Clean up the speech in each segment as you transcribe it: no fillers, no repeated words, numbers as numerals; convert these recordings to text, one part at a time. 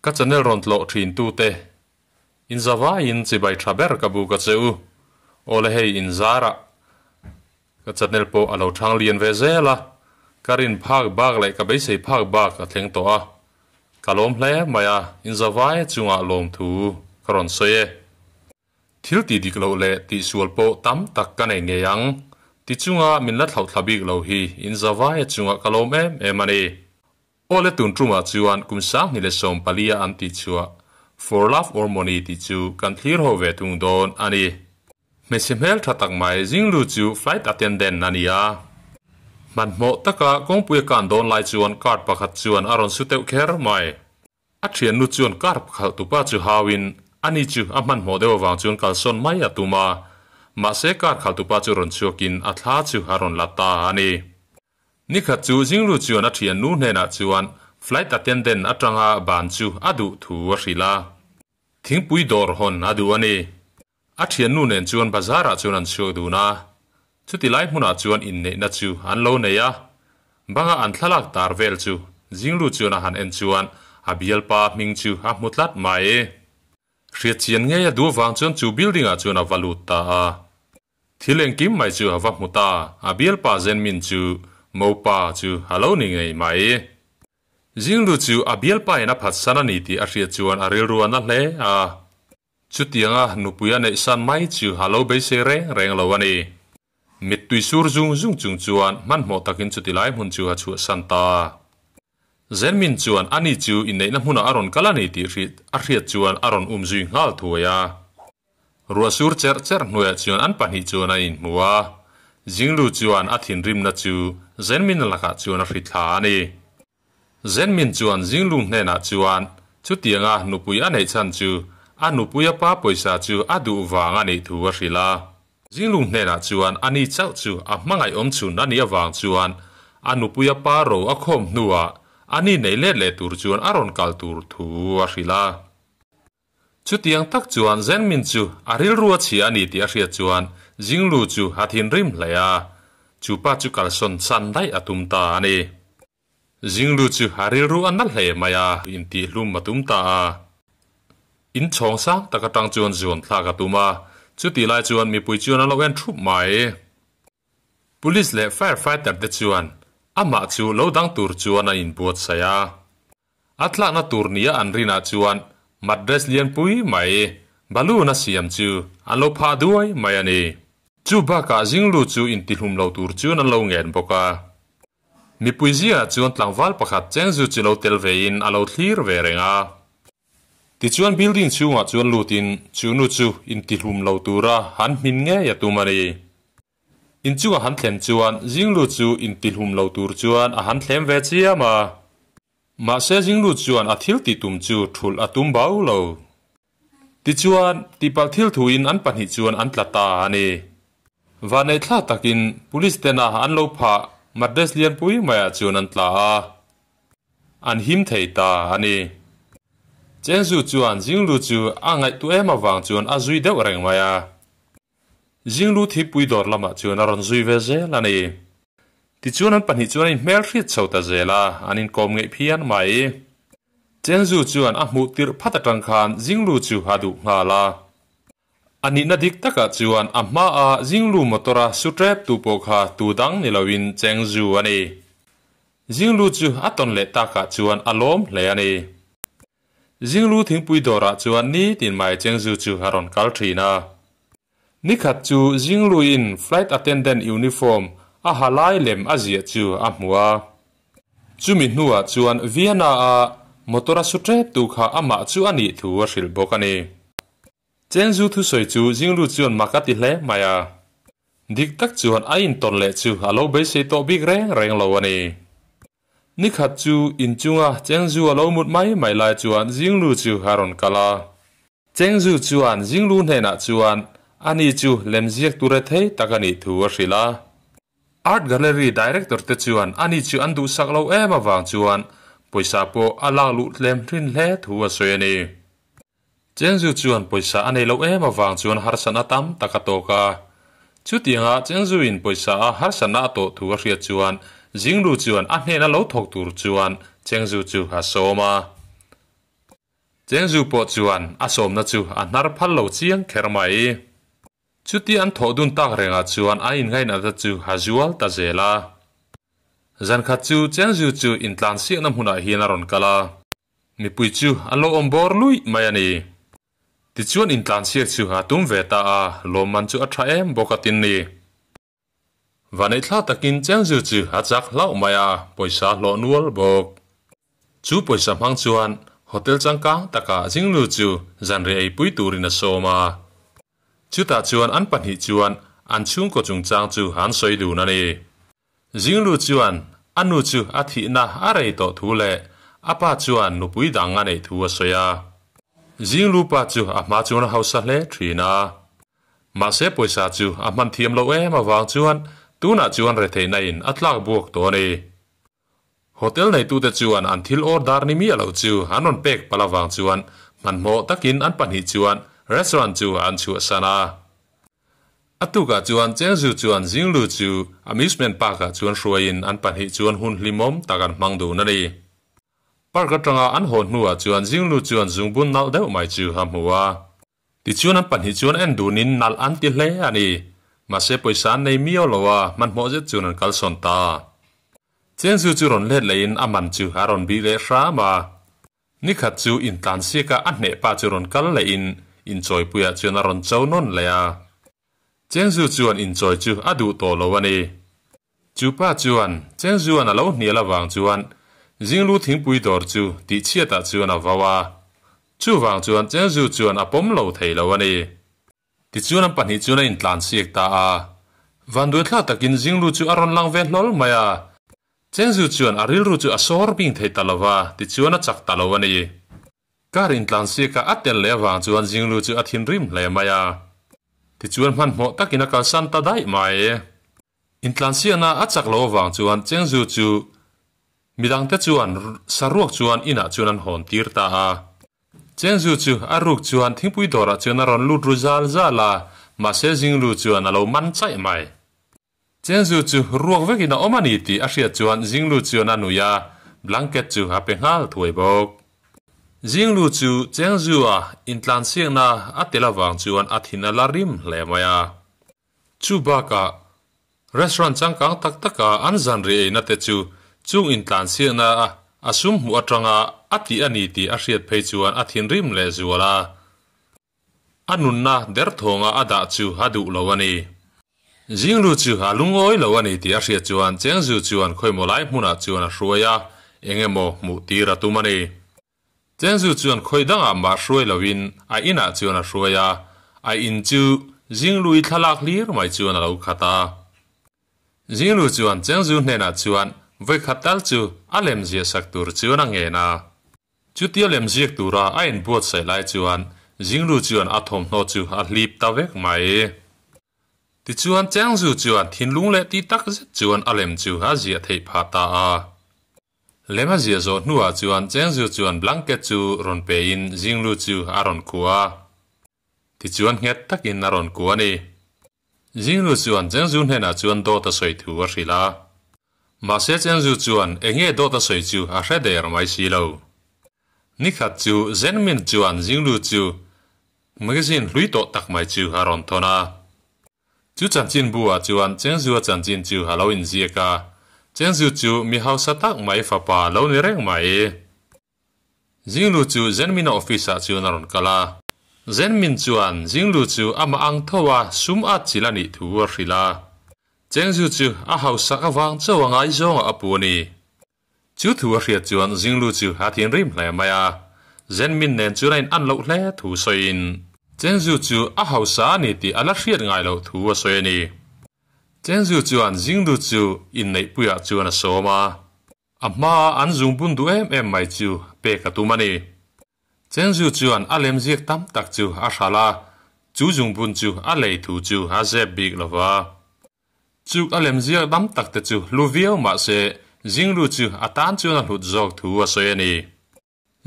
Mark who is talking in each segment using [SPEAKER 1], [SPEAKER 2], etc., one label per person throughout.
[SPEAKER 1] Ka channel rawn tlawh thin tute in zavaiin chibai tha ber ka buk a che u. Awle hei in zarah ka channel pawh a lo thang lian ve zel a, ka rin phak bak leh ka beisei phak bak a thleng tawh a, ka lawm hle mai a, in zavai chungah lawmthu ka rawn sawi e. Thil tih dik loh leh tihsual pawh tam tak ka nei ngei ang. Ti chunga min la thlauh thla bik lo hi in zavaia chungah ka lawm em em a ni. Aw le tun tumah chuan kum 2014 a an tih chhuah For Love or Money tih chu kan thlir ho ve thung dawn a ni. Hmeichhe hmel tha tak mai Jinglu chu flight attendant a ni a. Hmanhmawh taka kawngpui a kan dawn lai chuan card pakhat chuan a rawn su teuh kher mai. A thiannu chuan car khalh tupa chu hauin ani chu a hmanhmawh deuh avang chuan kalsawn mai a tum a, mahse car khalh tupa chu rawn chhuakin a thla chu a rawn la ta a ni. Nikhat chu Jinglu chuan a thiannu hnenah chuan flight attendant atanga ban chu a duh thu a hrilh a, thingpui dawr hawn a duh a ni. A thiannu nen chuan bazar ah chuan an chhuak dun a, chuti lai hmunah chuan inneihna chu an lo nei a, banga an thlalak tar vel chu Jinglu chuan a han en chuan a bialpa hming chu a hmu tlat mai. Hriatchian ngei a duh vang chuan chu building ah chuan a va lut ta a. Thil engkim mai chu a va hmu ta, a bialpa Zenmin chu Mopa chu a lo ni ngei mai. Jinglu chu a bialpa in a phatsan a ni tih a hriat chuan a rilru a na hle a. Chutianga nupui a neih san mai chu a lo beisei reng reng lo a ni. Mittui sur zung zung chung chuan hmanhmawh takin chuti lai hmun chu a chhuahsan ta. Zenmin chuan ani chu inneihna hmunah a rawn kal a ni tih a hriat chuan a rawn um zui nghal thuai a. Ruah sur cherh cherh hnuaiah chuan an pahnih chuan an inhmu a. Jinglu chuan a thinrimna chu Zenmin lakah chuan a hri thla a ni. Zenmin chuan Jinglung hnenah chuan chutianga nupui a neih chhan chu a nupuia pa pawisa chu a duh vang a nih thu a hrilh a. Jinglung hnenah chuan a ni chauh chu a hmangaih awm chhun a nih avang chuan a nupuia pa ro a khawm hnuah a ni neih let leh tur chuan a rawn kal tur thu a hrilh a. Chutiang tak chuan Zenmin chu a rilru a chhia a ni tih a hriat chuan Jinglu chu a thinrim hle a, chu pa chu kalsawn chan daih a tum ta a ni. Jinglu chu a rilru a na hle mai a, intihhlum a tum ta a. In chhawng sang tak atang chuan zuan thlak a tum a, chutih lai chuan mipui chuan an lo en thup mai. Police leh fire fighter te chuan amah chu lo dang tur chuan a inbuatsaih a. A tlakna tur nia an rinah chuan mattress lianpui mai balloon a siam chu an lo phah duai mai a ni. Chu bakah Jinglu chu intihlum lo tur chuan an lo ngen bawk a. Mipui zingah chuan tlangval pakhat Chengzu chu lo tel vein a lo thlir ve reng a. Tichuan building chhungah chuan lutin chu nu chu intihlum lo tura han hmin ngei a tum a ni. Inchunga han thlem chuan Jinglu chu intihlum lo tur chuan a han thlem ve chiam a. Mahse Jinglu chuan a thil tih tum chu thulh a tum bau lo. Tichuan, tihpalh thil thuin an pahnih chuan an tla ta a ni. Vanneih thla takin Police tena an lo phah Madras lianpui maiah chuan an tla a. An him thei ta a ni. Chengzu chuan Jinglu chu a ngaihtuah em avang chuan a zui deuh reng mai a. Jinglu thipui dawr lamah chuan a rawn zui ve zel a ni. Tichuan an pahnih chuan an inhmel hriat chho ta zel a, an inkawm ngeih phian mai. Chengzu chuan a hmuh tirh phat atang khan Jinglu chu a duh nghal a. A nihna dik takah chuan a hmaa Jinglu motor-a su tep tu pawh kha tu dang ni loin Chengzu a ni. Jinglu chu a tawn leh takah chuan a lawm hle a ni. Jinglu thingpui dawrah chuan nitin mai Chengzu chu a rawn kal thin a. Nikhat chu Jingluin flight attendant uniform a ha lai lem a ziah chu a hmu a. Chumi hnuah chuan Vienna-a motor a su tep tu kha amah chu a nih thu a hrilh bawk a ni. Chengzu thusawi chu Jinglu chuan mak a ti hle mai a. Dik tak chuan a intawn leh chu a lo beisei tawh bik reng reng lo a ni. Nikhat chu inchunga Chengzu a lo mut mai mai lai chuan Jinglu chu a rawn kal a. Chengzu chuan Jinglu hnenah chuan ani chu lemziak tur e thei tak a nih thu a hrilh a. Art Gallery Director te chuan ani chu an duhsak lo em avang chuan pawisa pawh a lak luh tlem hrin hle thu a sawi a ni. Chengzu chuan pawisa a nei lo em avang chuan harsatna tam tak a tawk a. Chutianga Chengzuin pawisa a harsatna a tawh thu a hriat chuan Jinglu chuan a hnena lo thawk tur chuan Chengzu chu a sawm a. Chengzu pawh chuan a sawmna chu a hnar phal lo chiang kher mai. Chuti an thawh dun tak rengah chuan a inngainatna chu a zual ta zel a. Zan khat chu Chengzu chu intlansiakna hmunah hian a rawn kal a, mipui chu an lo awm bawr luih mai a ni. Tichuan intlansiak chu a tum ve ta a, lawmman chu a tha em bawk a tin ni. Vanneihthla takin Chengzu chu a chak hlauh mai a, pawisa hlawh nual bawk. Chu pawisa hmang chuan hotel changkang takah Jinglu chu zanriah eipui turin a sawm a. Chutah chuan an pahnih chuan an chhungkaw chungchang chu an sawi dun a ni. Jinglu chuan a nu chu a thihna a rei tawh thu leh a pa chuan nupui dang a neih thu a sawi a. Jinglu pa chu a hma chuan a hausa hle thin a. Mahse pawisa chu a hman thiam loh em avang chuan tunah chuan retheihna in a tlak buak tawh a ni. Hotel neitute chuan an thil order ni miah lo chu an rawn pek palh avang chuan hmanhmawh takin an pahnih chuan restaurant chu an chhuahsan a. A tukah chuan Chengzu chuan Jinglu chu amusement park ah chuan hruaiin an pahnih chuan hun hlimawm tak an hmang dun a ni. Park atanga an haw hnuah chuan Jinglu chuan zungbun nalh deuh mai chu a hmu a. Tichuan an pahnih chuan en dunin nalh an ti hle a ni. Mahse pawisa an nei miau lo a, hmanhmawh zet chuan an kalsawn ta. Chengzu chu rawn let lehin a man chu a rawn bih leh hram a. Nikhat chu intlansiaka a hneh pa chu rawn kal lehin inchawipuiah chuan a rawn cho nawn leh a. Chengzu chuan inchawi chu a duh tawh lo a ni. Chu pa chuan Chengzuan a lo hnial avang chuan Jinglu thingpui dawr chu tihchhiatah chuan a vau a. Chuvang chuan Chengzu chuan a pawm lo thei lo a ni. Tichuan an pahnih chuan a intlansiak ta a. Vanduaithlak takin Jinglu chu a rawn lang ve hlawl mai a. Chengzu chuan a rilru chu a sawr bing thei ta lo va, tichuan a chak ta lo a ni. Car intlansiaka a tel leh avang chuan Jinglu chu a thinrim hle mai a. Tichuan hmanhmawh takin a kalsan ta daih mai. Intlansiakna a chak lo avang chuan Chengzu chu midangte chuan saruak chuan inah chuan an hawn tir ta a. Chengzu chu a ruk chuan thingpui dawrah chuan a rawn lut ru zal zal a, mahse Jinglu chuan a lo man chaih mai. Chengzu chu ruak vekin a awm a ni tih a hriat chuan Jinglu chuan a nuih a, blanket chu a pe nghal thuai bawk. Jinglu chu Chengzu-a intlansiakna a tel avang chuan a thin a la rim hle mai a. Chu bakah, restaurant changkang tak taka an zanri eina te chu chung intlansiakna a sum hmuh atanga a tih a ni tih a hriat phei chuan a thinrim leh zual a. A nunna derthawnga a dah chu a duh lo a ni. Jinglu chu a lungawi lo a ni tih a hriat chuan Chengzu chuan khawimaw lai hmunah chuan a hruai a, eng emaw hmuh tir a tum a ni. Chengzu chuan khawi dangah mah hruai loin a inah chuan a hruai a, a in chu Jinglui thlalak hlir mai chuan a lo khat a. Jinglu chuan Chengzu hnenah chuan vawikhat tal chu a lem ziah sak tur chuan a ngen a. Chutia lem ziak tura a inbuatsaih lai chuan Jinglu chuan a thawmhnaw chu a hlip ta vek mai. Tichuan Chengzu chuan thinlung leh ti tak zet chuan a lem chu a ziah theih phah ta a. Lem a ziah zawh hnuah chuan Chengzu chuan blanket chu rawn pein Jinglu chu a rawn kuah a. Tichuan nghet takin a rawn kuah a ni. Jinglu chuan Chengzu hnenah chuan dawt a sawi thu a hrilh a. Mahse Chengzu chuan eng nge dawt a sawi chu a hre der mai si lo. Nikhat chu Zhenmin chuan Jinglu chu magazine hlui tawh tak mai chu a rawn thawn a. Chu chanchin bu-ah chuan Chengzua chanchin chu a lo inziak a, Chengzu chu mi hausa tak mai fapa lo ni reng mai. Jinglu chu Zhenmina office-ah chuan a rawn kal a. Zhenmin chuan Jinglu chu amah ang tho a sum at chilh a nih thu a hrilh a. Chengzu chu a hausak avang chauh a ngaizawngah a pu a ni. Chu thu a hriat chuan Jinglu chu a thinrim hle mai a, Zhenmin nen chuan a in an loh hle thu sawiin Chengzu chu a hausa a ni tih a la hriat ngai loh thu a sawi a ni. Chengzu chuan Jinglu chu inneihpuiah chuan a sawm a, a hmaa an zungbun duh em em mai chu pek a tum a ni. Chengzu chuan a lemziak tam tak chu a hralh a, chu zungbun chu a lei thu chu a zep bik lo va. Chuk a lemziak dam tak te chu hlu viau mah se Jinglu chu a tan chuan a hlut zawk thu a sawi a ni.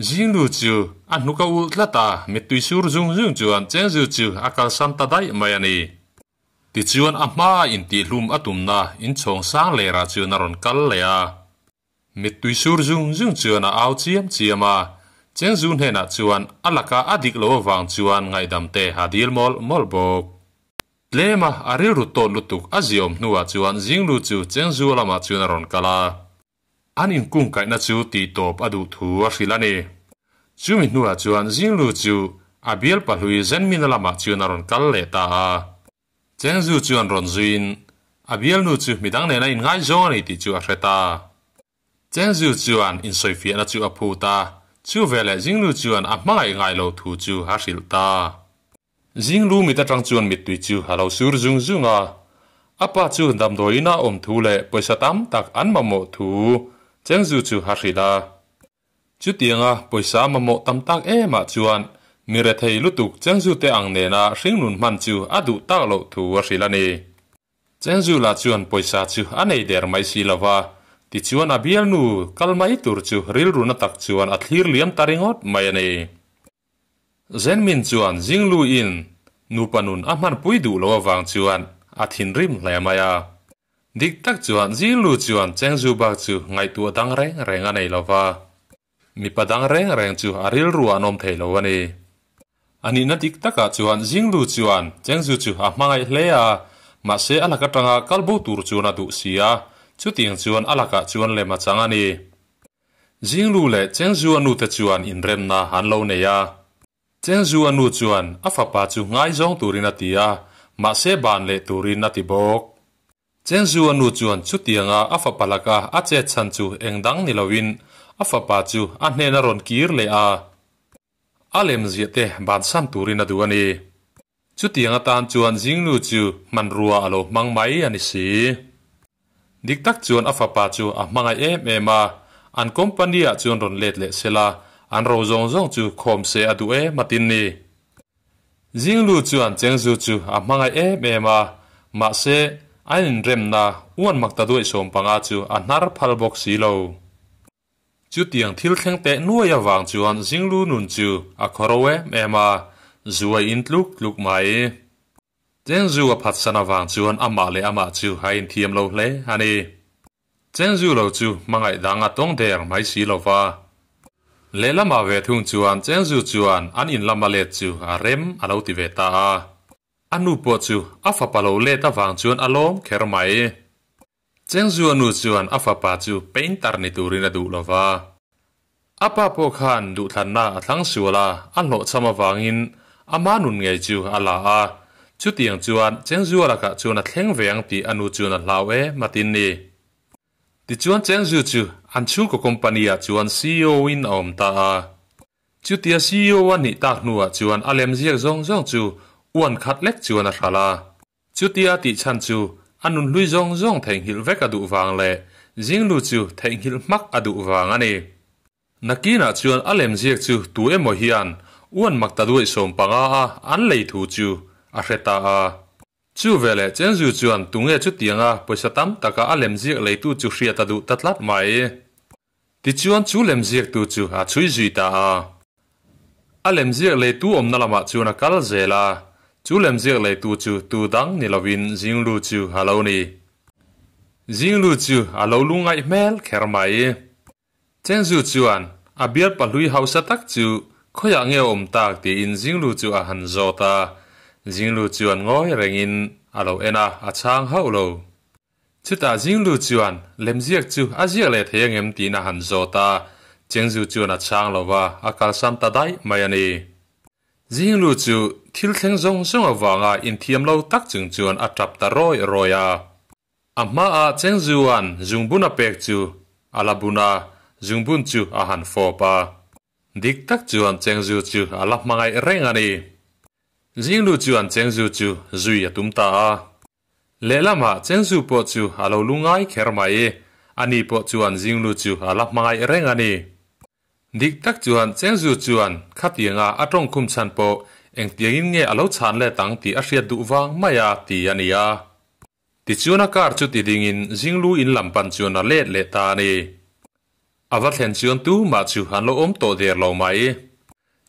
[SPEAKER 1] Jinglu chu a hnuk a ulh tlat a, mittui sur zung zung chuan Chengzu chu a kalsan ta daih mai a ni. Tichuan a hmaa intihhlum a tumna inchhawng sang lerah chuan a rawn kal leh a. Mittui sur zung zung chuan a au chiam chiam a. Chengzu hnenah chuan a laka a dik loh avang chuan ngaihdam te a dil mawlh mawlh bawk. Tlema a rilru tawt lutuk a ziawm hnuah chuan Jinglu chu Chengzu lamah chuan a rawn kal a. An inkungkaihna chu tihtawp a duh thu a hrilh a ni. Chumi hnuah chuan Jinglu chu a bial pahlui Zenmina lamah chuan a rawn kal leh ta a. Chengzu chuan rawn zuiin a bialnu chu midang nena inngaizawng a ni tih chu a hre ta. Chengzu chuan insawifiahna chu a phut a, chu veleh Jinglu chuan a hmangaih ngai lo thu chu a hrilh ta. Jinglu mit atang chuan mittui chu a lo sur zung zung a, a pa chu damdawiin a awm thu leh pawisa tam tak an mamawh thu Chengzu chu a hrilh a. Chutianga pawisa mamawh tam tak emah chuan mi rethei lutuk Chengzu te ang nena hringnun hman chu a duh tak loh thu a hrilh a ni. Chengzula chuan pawisa chu a nei der mai si lo va, tichuan a bialnu kal mai tur chu rilru na tak chuan a thlir liam ta ringawt mai a ni. Zenmin chuan Jingluin nupa nun a hmanpui duh lo avang chuan a thinrim hle mai a. Dik tak chuan Jinglu chuan Chengzu bak chu ngaihtuah dang reng reng a nei lo va. Mipa dang reng reng chu a rilru an awm thei lo a ni. A nihna dik takah chuan Jinglu chuan Chengzu chu a hmangaih hle a, mahse a lak atanga kal bo tur chuan a duh si a, chutiang chuan a lakah chuan lem a chang a ni. Jinglu leh Chengzu a nute chuan inremna an lo nei a. Chengzu a nu chuan a fapa chu ngaizawng turin a ti a, mahse ban leh turin a ti bawk. Chengzu a nu chuan chutianga a fapa laka a chet chhan chu eng dang ni loin a fapa chu a hnena rawn kir leh a, a lemziah te bansan turin a duh a ni. Chutiang atan chuan Jingnu chu hmanrua a lo hmang mai a ni si. Dik tak chuan a fapa chu a hmangaih em em a, an company ah chuan rawn let leh sela an ro zawng zawng chu khawm se a duh em a tin ni. Jinglu chuan Chengzu chu a hmangaih em em a, mahse, an inremna uan mak ta duaih 15 chu a hnar phal bawk si lo. Chutiang thil thleng teh nuai avang chuan Jinglu nun chu a khawro em em a, zu a in tluk tluk mai. Chengzu a phatsan avang chuan amah leh amah chu a inthiam lo hle a ni. Chengzu lo chu hmangaih dang a tawng der mai si lo va. Lehlamah ve thung chuan Chengzu chuan an in lama let chu a rem a lo ti ve ta a. A nu pawh chu a fapa lo let avang chuan a lawm kher mai. Chengzu a nu chuan a fapa chu painter ni turin a duh lo va. A pa pawh khan duhthlanna a thlang sual a, a hlawhchham avangin ama nun ngei chu a la a. Chutiang chuan Chengzua lakah chuan a thleng ve ang tih a nu chuan a hlau em a tin ni. Tichuan Chengzu chu an chhungkaw company-ah chuan CEO-in a awm ta a. Chutia CEO a nih tak hnuah chuan a lemziak zawng zawng chu uan khat lek chuan a hralh a. Chutia tih chhan chu a nunhlui zawng zawng theihnghilh vek a duh vang leh Jinglu chu theihnghilh hmak a duh vang a ni. Nakinah chuan a lemziak chu tu emaw hian uan mak ta duaih 15 a an lei thu chu a hre ta a. Chu veleh Chengzu chuan tunge chutianga pawisa tam taka a lemziak leitu chu hriat a duh ta tlat mai. Tichuan chu lemziaktu chu a chhui zui ta a. A lemziak leitu awmna lamah chuan a kal zel a, chu lemziak leitu chu tu dang ni lovin Jinglu chu a lo ni. Jinglu chu a lo lungngaih hmel kher mai. Chengzu chuan a bial pahlui hausa tak chu khawiah nge a awm tak tiin Jinglu chu a han zawt a. Jinglu chuan ngawi rengin a lo en a, a chhang hauh lo. Chutah Jinglu chuan lemziak chu a ziak leh thei angem tiin a han zawt a, Chengzu chuan a chhang lo va, a kalsan ta daih mai a ni. Jinglu chu thil thleng zawng zawng avanga inthiam lo tak chung chuan a tap ta rawi rawi a. A hmaah Chengzua'n zungbun a pek chu a la bun a, zungbun chu a han fawp a. Dik tak chuan Chengzu chu a la hmangaih reng a ni. Jinglu chuan Chengzu chu zui a tum ta a. Lehlamah Chengzu pawh chu a lo lungai kher mai. Ani pawh chuan Jinglu chu a la hmangaih reng a ni. Dik tak chuan Chengzu chuan khatianga a tawngkhum chhan pawh engtiangin nge a lo chhan let ang tih a hriat duh vang mai a ti a ni a. Tichuan a car chu ti dingin Jinglu in lam pan chuan a let leh ta a ni. A va thlen chuan tumah chu an lo awm tawh der lo mai.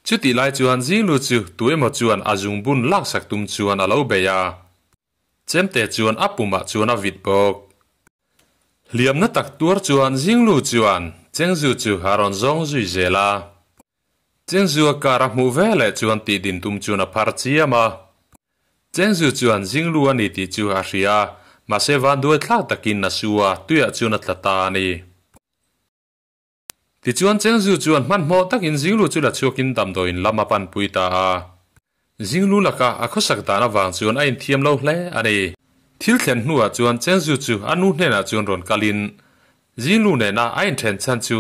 [SPEAKER 1] Chutih lai chuan Jinglu chu tu emaw chuan a zungbun laksak tum chuan a lo bei a. Chemte chuan a pumah chuan a vit bawk. Hliamna tak tuar chuan Jinglu chuan Chengzu chu a rawn zawng zui zel a. Chengzua car a hmuh veleh chuan tih din tum chuan a phar chiam a. Chengzu chuan Jinglu a ni tih chu a hria a, mahse vanduai thlak takin a su a, tuiah chuan a tla ta a ni. Tichuan Chengzu chuan hmanhmawh takin Jinglu chu la chhuakin damdawiin lam a panpui ta a. Jinglu laka a khawsak dan avang chuan a inthiam lo hle a ni. Thil thlen hnuah chuan Chengzu chu a nu hnenah chuan rawn kalin Jinglu nena a inthen chhan chu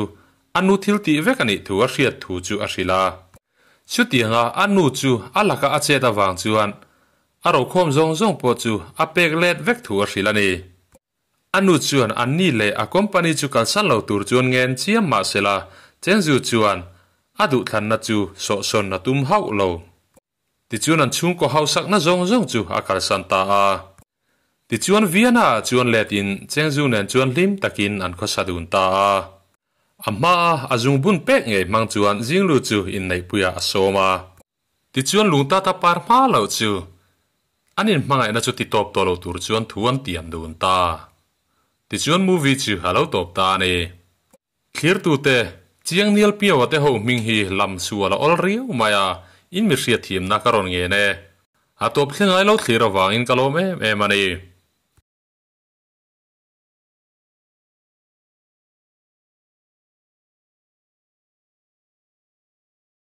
[SPEAKER 1] a nu thil tih vek a nih thu a hriat thu chu a hrilh a. Chutianga a nu chu a laka a chet avang chuan a rokhawm zawng zawng pawh chu a pek let vek thu a hrilh a ni. A nu chuan an ni leh a company chu kalsan lo tur chuan ngen chiam mah sela Chengzu chuan a duhthlanna chu sawhsawn a tum hauh lo. Tichuan an chhungkaw hausakna zawng zawng chu a kalsan ta a. Tichuan Vienna ah chuan let in Chengzu nen chuan hlim takin an khawsa dun ta a. A hmaa a zungbun pek ngei hmang chuan Jinglu chu inneihpuiah a sawm a. Tichuan lungtata par hma loh chu an inhmangaihna chu ti tawp tawh lo tur chuan thu an tiam dun ta. Tichuan movie chu a lo tawp ta a ni. Thlirtute, Chiang Nial Piaua te ho hming hi lam sual a awl riau mai a, in mi hriatthiamna ka rawn ngen e. A tawp thlengai lo thlir avangin ka lawm em em a ni.